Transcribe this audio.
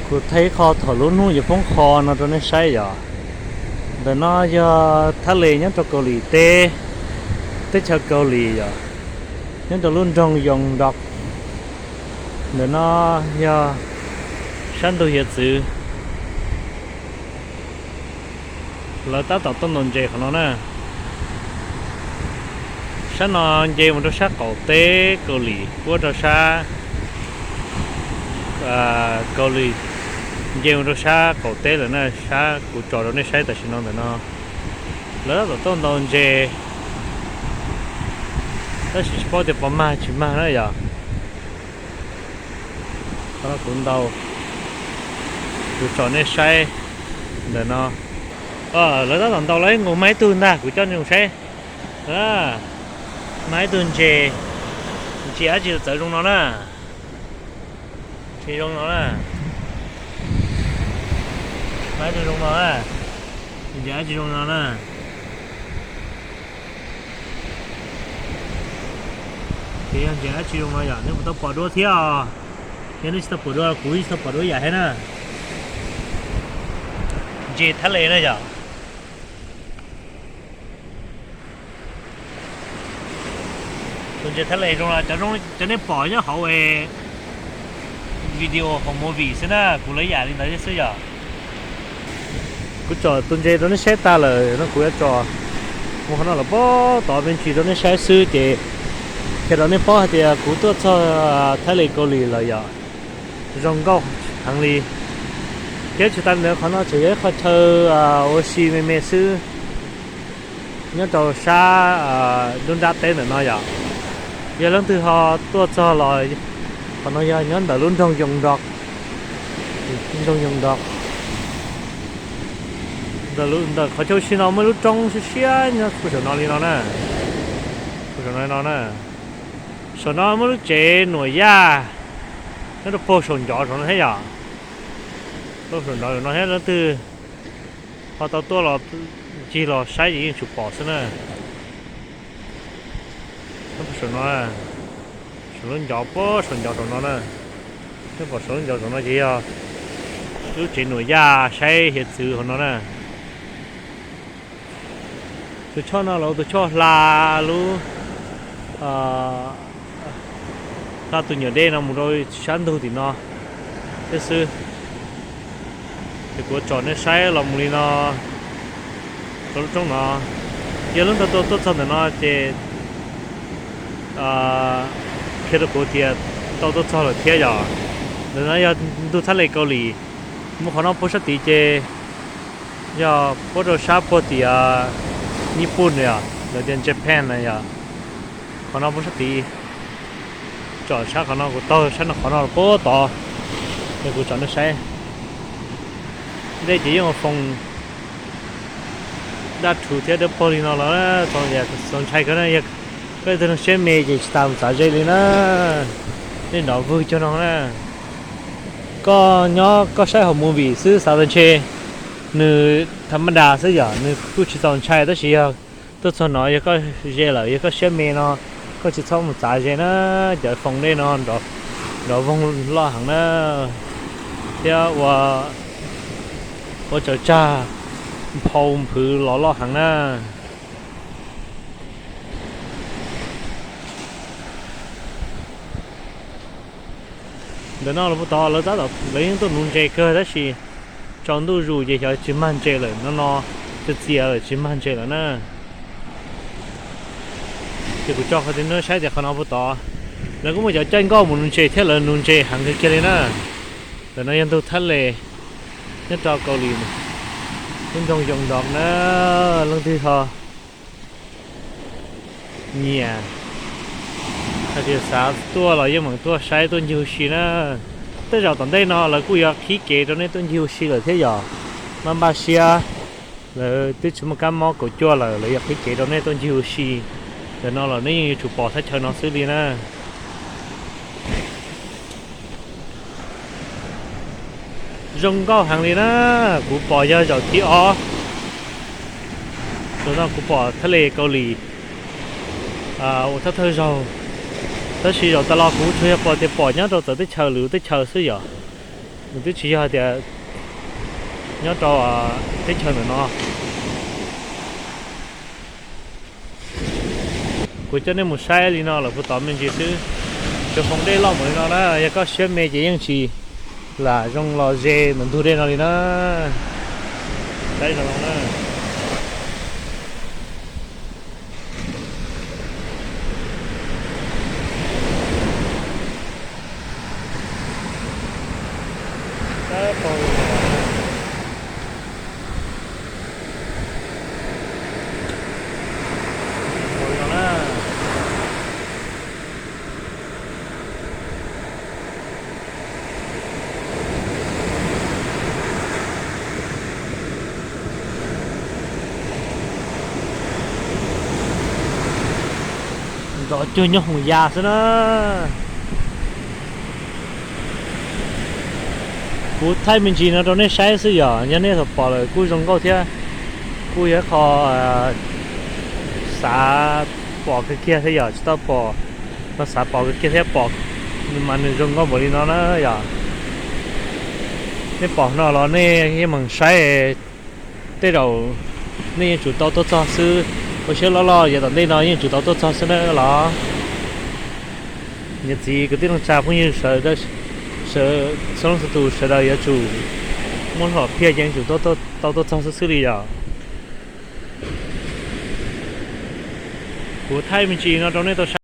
Kuv thaij qho thaum lub hnub yuav poob qho no rau nej saib yom. Ntawm no yog thab les nyob rau Kaus Lim teb, teb chaws Kaus Lim yom, nyob rau lub nroog Yoo Dok. Ntawm no yog sab ntug hiav txwv. Lawv tab tom tuaj ntaus ntses qhov no na. Sab no nce mus rau sab qaum teb Kaus Lim, puab rau sab Kaus Lim, nce mus rau sab qaum teb lawm na. Sab kuv tso rau nej saib tam sim no ntawm no, lawv tab tom tuaj ntaus ntses, tab sis tsis paub tias puas mag tsis mag na yom. Qhov no kuv ntaus, kuv tso nej saib ntawm no. Lawv tab tom ntaus, lawv nkaus mag ib tug ntag, kuv coj nej mus saib. Mag ib tug ntses, ntses dab tsi txawv zoo no na. Ntses zoo no na. Mag ib tug zoo no na. Ntses dab tsi zoo no na. Ces yog ntses dab tsi zoo no yom, nej puas tau pom dua thiab os? Yog nej tsis tau pom dua, kuv tsis tau pom dua yam thiab na. Ntses thab les na yom. Tus ntses thab les zoo no, cov nej pom nyob hauv video hauv movie xwb na, kuv lawv yam li ntawd xwb yom. Kuv tsom tus ntses rau nej saib tag lawm no, kuv yuav tso mus qhov no los pab tod me ntsis rau nej saib xwb ces qhia rau nej paub hais tias kuv tuaj txog thab les Kaus Lim lawm yom. Zoo nkauj heev li. Thiab tsis tas ntawd, qhov no tseem yog ib qho chaw ua si me me xwb nyob rau sab nruab nrab teb ntawm no yom. Yog leej twg ho tuaj txog los, qhov no yog nyob ntawm lub nroog Yoo Dok, nroog Yoo Dok. Ntawm qhov chaw ua si no muaj lub roob siab siab nyob puag saum no li no na. Puag saum no no na. Saum no muaj lub tsev nuam yaj nyob rau puag saum ncov saum no thiab yom. Puag saum ncov saum no thiab, leej twg ho tau tuaj los ncig los saib ces yeej tsum pom xwb na. Saum no, saum lub ncov puag saum ncov saum no na. Nej pom saum lub ncov saum no ces yog lub tsev nuam yaj saib hiav txwv hauv no na. Tus choj no los tus choj hla lub, hla tus nyuam dej no mus rau sab ntug tim no thiab xwb. Ces kuv tsom nej saib los mus li no rau lub roob no. Yog leej twg tau tuaj txog ntawm no ces qhia rau kuv tias tau tuaj txog lawm thiab yom. Ntawm no yog ntug thaj les Kaus Lim. Mus qhov no puag sab tid ces yog puab rau sab puag tim Nyij Pooj na yom, lawv tias Japan na yom. Qhov no puag sab tid, tsom sab qhov no, kuv taug sab no qhov no puag tod, es kuv tsom nej saib. Ntej ces yeej ua foos daj rhuv thiab dawb paug li no los txaus ntshai kawg na. Yog koj ib tug neeg siab me ces tsis tas mus txav ze li na. Nej nrov vwg cuag no na. Koj nyob koj saib hauv movie xwb xav tias ntshe nws tha maj das xwb yom, nws kuj tsis txaus ntshai, tab sis yog tuaj txog no yog koj ze lawm, yog koj siab me no koj tsis txhob mus txav ze na. Cov foos dej no nrov voog loj heev na, thiab ua, ua tsaws tsag nphau nphwv los loj heev na. Ntawm no los puag tod lawv tab tom, lawv yeej tuaj nuv ntses kawg tab sis tsaus ntuj zus ces xyov tsis mag ntses lawm no, no txias txias lawm tsis mag ntses lawm na. Ces kuv tso qhov no saib tias qhov no puag tod lawv kuj muaj cov caij nkoj mus nuv ntses thiab, lawv nuv ntses heev kawg kiag li na. Ntawm no yog ntug thaj les nyob rau Kaus Lim, lub nroog Yoo Dok na. Leej twg ho nyiam hais tias xav tuaj los yeej meem tuaj saib tuaj ncig ua si na. Tej zaum tom ntej no lawv kuj yuav qhib kev rau nej tuaj ncig ua si lawm thiab yom. Maj npaj siab, lawv twb tsis muaj kab mob kaum cuaj lawm, lawv yuav qhib kev rau nej tuaj ncig ua si. Ntawm no los nej yeej yuav tsum pom thaj chaw no xwb li na. Zoo nkauj heev li na. Kuv pom yog zaum thib ob, zaum no kuv pom thaj les Kaus Lim ua thawj thawj zaug, tab sis zaum tas los kuv tsuas yog pom tias pom nyob rau txawv teb chaws lwm teb chaws xwb yom. Nws twb tsis yog hais tias nyob rau teb chaws ntawm no. Kuv coj nej mus saib li no lawm puag tod me ntsis xwb. Tsuas foom dej loj mus li no na, yog koj siab me ces yeej tsis lam zoo los ze ntawm ntug dej no li na. Saib zoo no na. Nrov cuag nyob hoos ya xwb na. Kuv thaij me ntsis no rau nej saib xwb yom, yog nej tau pom lawm kuj zoo nkauj thiab. Kuj yog qho xav pom kawg kiag thiab yom, tsis tau pom no xav pom kawg kiag thiab, pom mas nws zoo nkauj npaum li no na yom. Nej pom no los nej yeej meem saib, tej zaum nej yeej tsum tau tuaj txog xwb. Ua siab loj loj yav tom ntej no yeej tsum tau tuaj txog xwb na los. Niam txiv kwv tij neej tsa phooj ywg sawv, sawv daws, tus sawv daws yuav tsum muab hlo phiaj ces yeej tsum tau tuaj txog xwb xwb li yom. Kuv thaij me ntsis no rau nej tau saib.